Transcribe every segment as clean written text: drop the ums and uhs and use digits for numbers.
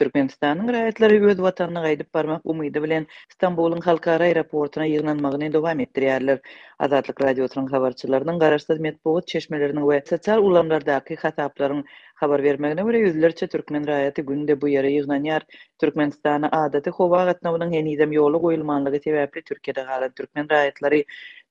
Türkmenistanyň raýatlary öz watanyna gaýdyp barmak umydy bilen Stambulyň halkara aeroportuna ýygnanmagyny dowam etdirýärler. Azatlyk Radiosynyň habarçylarynyň garaşsyz metbugat çeşmeleriniň we sosial ulgamlardaky hasaplaryň habar bermegine görä, ýüzlerçe türkmen raýaty günde bu ýere ýygnanýar. Türkmenistana adaty howa gatnawynyň henizem ýola goýulmanlygy sebäpli Türkiýede galan türkmen raýatlary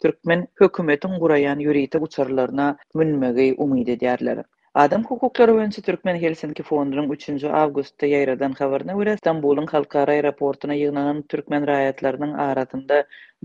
türkmen hökümetiň guraýan ýörite uçarlaryna münmegi umyt edýärler. Adam hukuklary boýunça Türkmen Helsinki fondunyň üçünji awgustda ýaýradan habaryna görä, Stambulyň halkara aeroportuna ýygnanan türkmen raýatlarynyň arasynda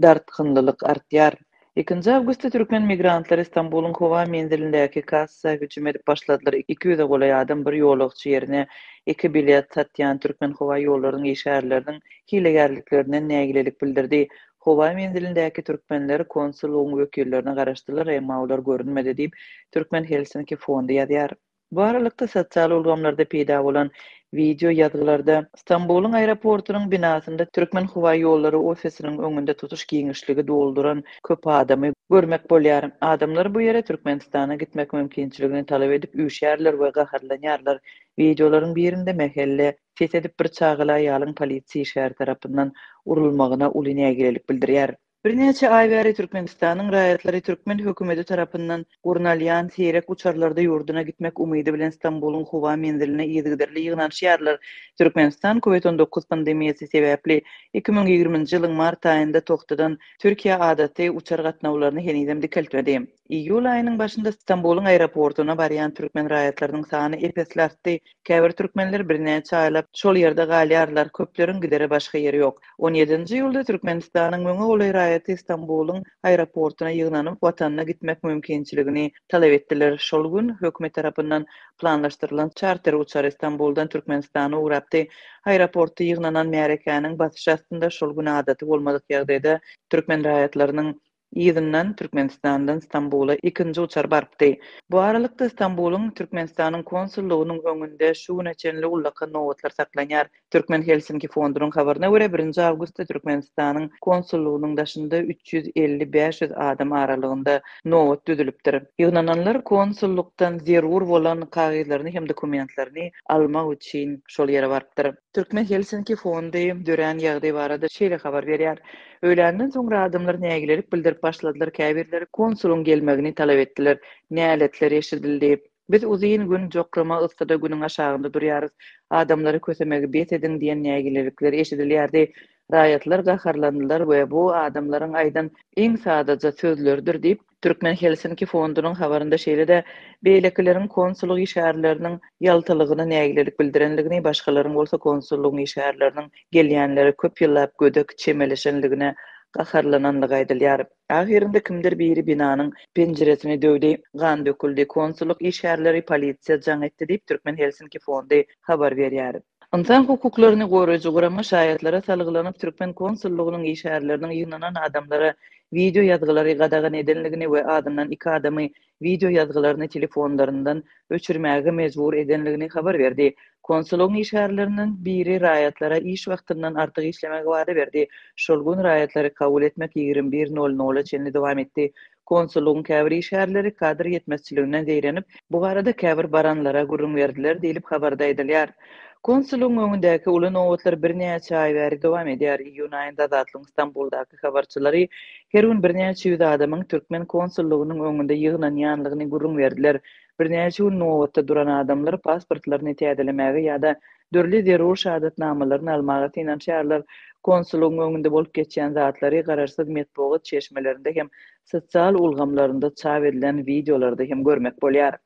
dartgynlylyk artýar. Ikinji awgustda türkmen migrantlary Stambulyň howa menzilindäki kassa hüjüm edip başladylar, 200-e golaý adam bir ýolagçy ýerine iki bilet satýan Türkmenhowaýollarynyň işgärleriniň hilegärliklerinden nägilelik bildirdi. Howa menzilindäki türkmenler konsullygyň wekillerine garaşdylar, emma olar görünmedi diýip, Türkmen Helsinki fondy ýazýar. Bu aralykda, sosial ulgamlarda peýda bolan wideo ýazgylarda Stambulyň aeroportunyň binasynda Türkmenhowaýollary ofisiniň öňünde tutuş giňişligi dolduran köp adamy görmek bolýar. Adamlar bu ýere Türkmenistana gitmek mümkinçiligini talap edip üýşýärler we gaharlanýarlar. Wideolaryň birinde mähelle Ses edip bir çagaly aýalyň polisiýa işgäri tarapyndan urulmagyna uly nägilelik bildirýär. Birnäçe aý bäri Türkmenistanyň raýatlary türkmen hökümeti tarapyndan gurnalýan seýrek uçarlarda ýurduna gitmek umydy bilen Stambulyň howa menziline yzygiderli ýygnanyşýarlar. Türkmenistan Covid 19 pandemiýasy sebäpli 2020-nji ýylyň mart aýynda togtadan Türkiýä adaty uçar gatnawlaryny henizem dikeltmedi. Iýul aýynyň başynda Stambulyň aeroportuna barýan türkmen raýatlarynyň sany ep-esli artdy. Käbir türkmenler birnäçe aýlap şol ýerde galýarlar, köpleriň gidere başga ýeri ýok. On ýedinji iýulda Türkmenistanyň müňe golaý raýaty Stambulyň aeroportuna ýygnanyp, watanyna gitmek mümkinçiligini talap etdiler. Şol gün hökümet tarapyndan planlaşdyrylan çarter uçary Stambuldan Türkmenistana ugrapdy. Aeroportda ýygnanan märekäniň basyşy astynda şol gün adaty bolmadyk ýagdaýda türkmen raýatlarynyň Yzyndan Türkmenistandan Stambula ikinji uçar barypdy. Bu aralykda Stambulyň Türkmenistanyň konsullygynyň öňünde şu güne çenli ullakan nobatlar saklanýar. Türkmen Helsinki fondunyň habaryna görä, birinji awgustda Türkmenistanyň konsullygynyň daşynda 350-500 adam aralygynda nobat düzülipdir. Ýygnananlar konsullykdan zerur bolan kagyzlaryny hem dokumentlerini almak üçin şol ýere barypdyr. Türkmen Helsinki fondy dörän ýagdaý barada şeýle habar berýär, Öýländen soňra adamlar nägilelik bildirip başladylar, käbirleri konsulyň gelmegini talap etdiler. Näletler eşidildi. Biz uzyn gün jokrama yssyda günüň aşagynda durýarys. Adamlary kösemegi bes ediň diýen nägilelikler eşidilýärdi. Raýatlar gaharlandylar we bu adamlaryň aýdan iň sadaja sözleridir diýip, Türkmen Helsinki fondunyň habarynda şeýle-de beýlekileriň konsullyk işgärleriniň ýaltalygyna nägilelik bildirenligini, başgalaryň bolsa konsullygyň işgärleriniň gelýänlere köp ýyllap gödek çemeleşenligine gaharlananlygy aýdylýar. Ahyrynda kimdir biri binanyň penjiresini döwdi, gan döküldi, konsullyk işgärleri polisiýa jaň etdi diýip, Türkmen Helsinki fondy habar berýär. Ynsan hukuklaryny goraýjy gurama şaýatlara salgylanyp, türkmen konsullygynyň işgärleriniň ýygnanan adamlara wideo ýazgylary gadagan edenligini we azyndan iki adamy wideo ýazgylaryny telefonlaryndan öçürmäge mejbur edenligini habar berdi. Konsullygyň işgärlerinden biri raýatlara iş wagtyndan artyk işlemegi wada berdi. Şol gün raýatlary kabul etmek 21 nol nola çenli dowam etdi. Konsullygyň käbir işgärleri kadr ýetmezçiliginden zeýrenip, bu barada käbir baranlara gürrüň berdiler diýlip, habarda aýdylýar. Konsullygyň öňündäki uly nobatlar birnäçe aý bäri dowam edýär. Iýun aýynda Azatlygyň Stambuldaky habarçylary her gün birnäçe ýüz adamyň türkmen konsullygynyň öňünde ýygnanýanlygyny gürrüň berdiler. Birnäçe gün nobatda duran adamlar pasportlaryny täzelemäge ýa-da dürli zerur şahadatnamalaryny almaga synanyşýarlar. Konsullygyň öňünde bolup geçýän zatlary garaşsyz metbugat çeşmelerinde hem sosial ulgamlarynda çap edilen wideolarda hem görmek bolýar.